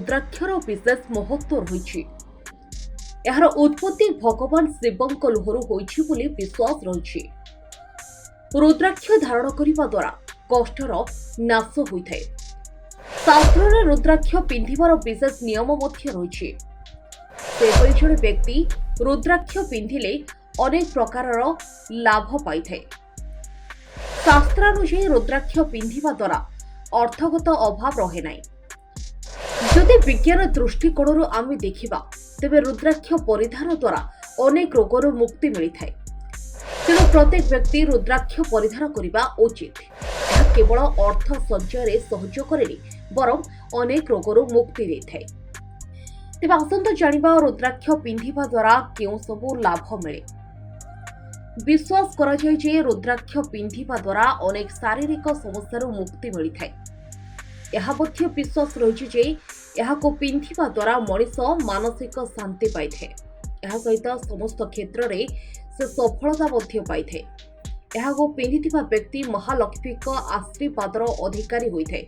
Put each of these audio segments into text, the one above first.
ରୁଦ୍ରାକ୍ଷର ବିଶେଷ ମହତ୍ତ୍ୱ ରହିଛି। ଏହାର ଉତ୍ପତ୍ତି ଭଗବାନ ଶିବଙ୍କ ଲୁହରୁ ହୋଇଛି ବୋଲି ବିଶ୍ୱାସ ରହିଛି। ରୁଦ୍ରାକ୍ଷ ଧାରଣ କରିବା ଦ୍ୱାରା କଷ୍ଟର ନାଶ ହୋଇଥାଏ। ଶାସ୍ତ୍ରରେ ରୁଦ୍ରାକ୍ଷ ପିନ୍ଧିବାର ବିଶେଷ ନିୟମ ମଧ୍ୟ ରହିଛି। ସେପରି ଜଣେ ବ୍ୟକ୍ତି ରୁଦ୍ରାକ୍ଷ ପିନ୍ଧିଲେ ଅନେକ ପ୍ରକାରର ଲାଭ ପାଇଥାଏ। ଶାସ୍ତ୍ରାନୁଯାୟୀ ରୁଦ୍ରାକ୍ଷ ପିନ୍ଧିବା ଦ୍ୱାରା ଅର୍ଥଗତ ଅଭାବ ରହେ ନାହିଁ। ଯଦି ବିଜ୍ଞାନ ଦୃଷ୍ଟିକୋଣରୁ ଆମେ ଦେଖିବା, ତେବେ ରୁଦ୍ରାକ୍ଷ ପରିଧାନ ଦ୍ୱାରା ଅନେକ ରୋଗରୁ ମୁକ୍ତି ମିଳିଥାଏ। ତେଣୁ ପ୍ରତ୍ୟେକ ବ୍ୟକ୍ତି ରୁଦ୍ରାକ୍ଷ ପରିଧାନ କରିବା ଉଚିତ। ଏହା କେବଳ ଅର୍ଥ ସଞ୍ଚୟରେ ସହଯୋଗ କରେନି, ବରଂ ଅନେକ ରୋଗରୁ ମୁକ୍ତି ଦେଇଥାଏ। ତେବେ ଆସନ୍ତୁ ଜାଣିବା ରୁଦ୍ରାକ୍ଷ ପିନ୍ଧିବା ଦ୍ୱାରା କେଉଁ ସବୁ ଲାଭ ମିଳେ। ବିଶ୍ୱାସ କରାଯାଏ ଯେ ରୁଦ୍ରାକ୍ଷ ପିନ୍ଧିବା ଦ୍ୱାରା ଅନେକ ଶାରୀରିକ ସମସ୍ୟାରୁ ମୁକ୍ତି ମିଳିଥାଏ। ଏହା ମଧ୍ୟ ବିଶ୍ୱାସ ରହିଛି ଯେ ଏହାକୁ ପିନ୍ଧିବା ଦ୍ୱାରା ମଣିଷ ମାନସିକ ଶାନ୍ତି ପାଇଥାଏ। ଏହା ସହିତ ସମସ୍ତ କ୍ଷେତ୍ରରେ ସେ ସଫଳତା ମଧ୍ୟ ପାଇଥାଏ। ଏହାକୁ ପିନ୍ଧିଥିବା ବ୍ୟକ୍ତି ମହାଲକ୍ଷ୍ମୀଙ୍କ ଆଶୀର୍ବାଦର ଅଧିକାରୀ ହୋଇଥାଏ।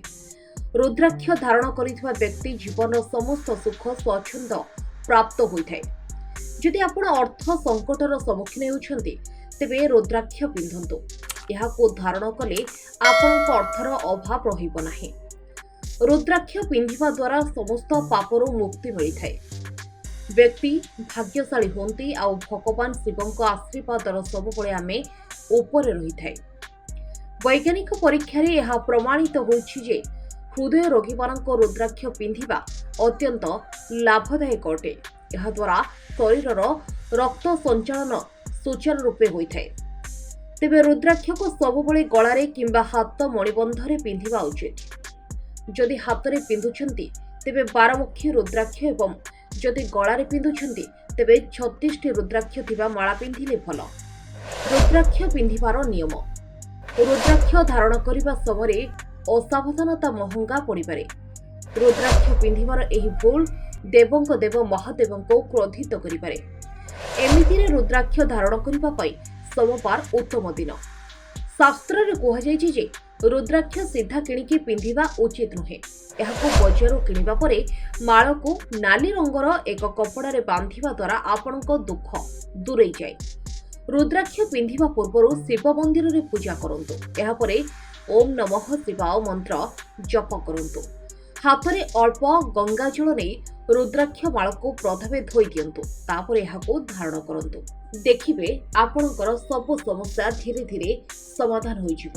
ରୁଦ୍ରାକ୍ଷ ଧାରଣ କରିଥିବା ବ୍ୟକ୍ତି ଜୀବନର ସମସ୍ତ ସୁଖ ସ୍ୱାଚ୍ଛନ୍ଦ୍ୟ ପ୍ରାପ୍ତ ହୋଇଥାଏ। ଯଦି ଆପଣ ଅର୍ଥ ସଙ୍କଟର ସମ୍ମୁଖୀନ ହେଉଛନ୍ତି, ତେବେ ରୁଦ୍ରାକ୍ଷ ପିନ୍ଧନ୍ତୁ। ଏହାକୁ ଧାରଣ କଲେ ଆପଣଙ୍କ ଅର୍ଥର ଅଭାବ ରହିବ ନାହିଁ। ରୁଦ୍ରାକ୍ଷ ପିନ୍ଧିବା ଦ୍ୱାରା ସମସ୍ତ ପାପରୁ ମୁକ୍ତି ମିଳିଥାଏ। ବ୍ୟକ୍ତି ଭାଗ୍ୟଶାଳୀ ହୁଅନ୍ତି ଆଉ ଭଗବାନ ଶିବଙ୍କ ଆଶୀର୍ବାଦର ସବୁବେଳେ ଆମେ ଉପରେ ରହିଥାଏ। ବୈଜ୍ଞାନିକ ପରୀକ୍ଷାରେ ଏହା ପ୍ରମାଣିତ ହୋଇଛି ଯେ ହୃଦୟ ରୋଗୀମାନଙ୍କ ରୁଦ୍ରାକ୍ଷ ପିନ୍ଧିବା ଅତ୍ୟନ୍ତ ଲାଭଦାୟକ ଅଟେ। ଏହାଦ୍ୱାରା ଶରୀରର ରକ୍ତ ସଞ୍ଚାଳନ ସୁଚାରୁ ରୂପେ ହୋଇଥାଏ। ତେବେ ରୁଦ୍ରାକ୍ଷକୁ ସବୁବେଳେ ଗଳାରେ କିମ୍ବା ହାତ ମଣିବନ୍ଧରେ ପିନ୍ଧିବା ଉଚିତ। ଯଦି ହାତରେ ପିନ୍ଧୁଛନ୍ତି, ତେବେ ବାରମୁଖୀ ରୁଦ୍ରାକ୍ଷ ଏବଂ ଯଦି ଗଳାରେ ପିନ୍ଧୁଛନ୍ତି, ତେବେ 36ଟି ରୁଦ୍ରାକ୍ଷ ଥିବା ମାଳା ପିନ୍ଧିଲେ ଭଲ। ରୁଦ୍ରାକ୍ଷ ପିନ୍ଧିବାର ନିୟମ: ରୁଦ୍ରାକ୍ଷ ଧାରଣ କରିବା ସମୟରେ ଅସାବଧାନତା ମହଙ୍ଗା ପଡ଼ିପାରେ। ରୁଦ୍ରାକ୍ଷ ପିନ୍ଧିବାର ଏହି ଭୁଲ ଦେବଙ୍କ ଦେବ ମହାଦେବଙ୍କୁ କ୍ରୋଧିତ କରିପାରେ। ଏମିତିରେ ରୁଦ୍ରାକ୍ଷ ଧାରଣ କରିବା ପାଇଁ ସୋମବାର ଉତ୍ତମ ଦିନ। ଶାସ୍ତ୍ରରେ କୁହାଯାଇଛି ଯେ ରୁଦ୍ରାକ୍ଷ ସିଧା କିଣିକି ପିନ୍ଧିବା ଉଚିତ ନୁହେଁ। ଏହାକୁ ବଜାରରୁ କିଣିବା ପରେ ମାଳକୁ ନାଲି ରଙ୍ଗର ଏକ କପଡ଼ାରେ ବାନ୍ଧିବା ଦ୍ୱାରା ଆପଣଙ୍କ ଦୁଃଖ ଦୂରେଇ ଯାଏ। ରୁଦ୍ରାକ୍ଷ ପିନ୍ଧିବା ପୂର୍ବରୁ ଶିବ ମନ୍ଦିରରେ ପୂଜା କରନ୍ତୁ। ଏହାପରେ ଓମ୍ ନମଃ ଶିବାୟ ମନ୍ତ୍ର ଜପ କରନ୍ତୁ। ହାତରେ ଅଳ୍ପ ଗଙ୍ଗାଜଳ ନେଇ ରୁଦ୍ରାକ୍ଷ ମାଳକୁ ପ୍ରଥମେ ଧୋଇ ଦିଅନ୍ତୁ। ତାପରେ ଏହାକୁ ଧାରଣ କରନ୍ତୁ। ଦେଖିବେ, ଆପଣଙ୍କର ସବୁ ସମସ୍ୟା ଧୀରେ ଧୀରେ ସମାଧାନ ହୋଇଯିବ।